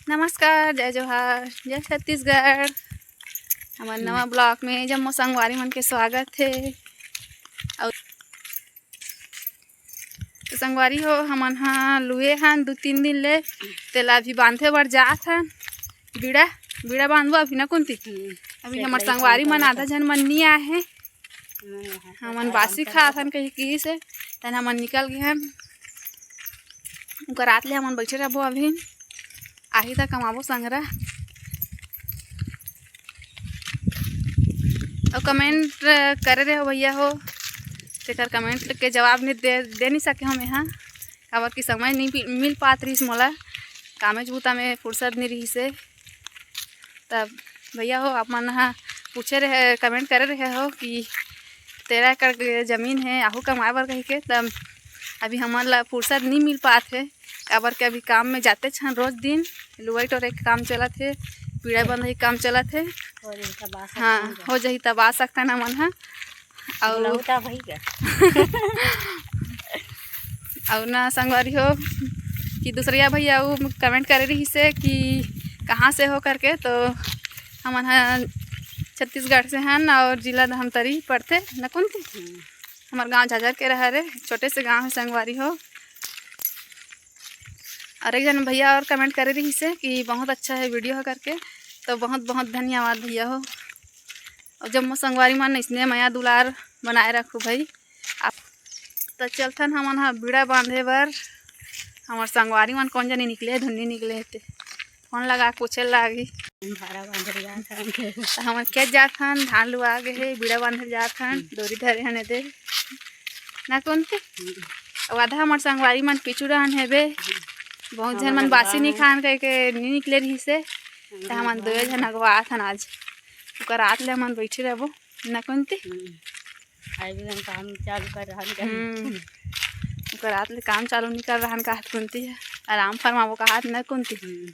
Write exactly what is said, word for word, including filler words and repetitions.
नमस्कार, जय जोहार, जय छत्तीसगढ़। हमर नवा ब्लॉग में जम्मो संगवारी मन के स्वागत हे। अउ तो संगवारी हो, हमन ह लुए हन दू तीन दिन ले, तेला अभी बांधे बर जात हन। बीड़ा, बीड़ा बांधबो अभी ना कुंती। अभी हमर संगवारी मन आधा झन मन नी आए हे। हमन बासी खात हन कहि किहिस हे, तहन हमन निकल गे हन। उकर रात ले हमन बइठे रहबो अभी। आही त कमाबो संगरा। अउ कमेंट करे रहे हो भैया हो, तेकर कमेंट के जवाब नहीं दे, दे नहीं सके हो मेहा, काबर कि समय नहीं मिल पात रहिस मोला, कामेच बूता में फुर्सत नहीं रहिस हे। तब भैया हो, आप मन ह पूछे रहे, कमेंट करे रहे हो कि तेरह एकड़ के जमीन हे, आहू कमाए बर कहिके। तब अभी हमन ला फुर्सत नहीं मिल पात हे, काबर के अभी काम में जाते छन रोज दिन, लुवई टोरे के काम चलत हे, बीड़ा बंधई के काम चलत हे। हाँ, हो जाही तब आ सकथन हमन ह। अउ अउ ना संगवारी हो कि दूसरिया भैया उ कमेंट करे रहिस हे कि कहाँ से हो करके, तो हमन ह छत्तीसगढ़ से हन और जिला धमतरी पड़थे नकुन के। हमर गांव झाझर के रहे रे, छोटे से गांव है संगवारी हो। और एक जन भैया और कमेंट करे रहिस हे कि बहुत अच्छा है वीडियो है करके, तो बहुत बहुत धन्यवाद भैया हो। और जम्मो संगवारी मन इसने मया दुलार बनाए रखो भाई। आप तो चलथन हमन ह बीड़ा बांधे बर। हमर संगवारी मन कौन जनी निकले हे, धुन्नी निकले हे ते फोन लगा के पूछे लागी। भारा बांधे जात हन। तो हमन खेत जात हन, धान लुआ गे हे, बीड़ा बांधे जात हन, डोरी धरे हन एदे। ना कौन के? अब आधा हमर संगवारी मन पीछू डहन हेबे, बहुत झन मन बासी नहीं खान कह के नहीं निकले रहिस हे। तो हमन दो झन अगवात हन आज। उकर रात ले हमन बैठे रहबो। ना कौन ते? हम्म। आए भी हम काम चालू कर रहा है। हम्म। उकर रात ले काम चालू नहीं कर रहा है, कहत कुंती है। आराम फरमाबो कहत ना कुंती। हम्म।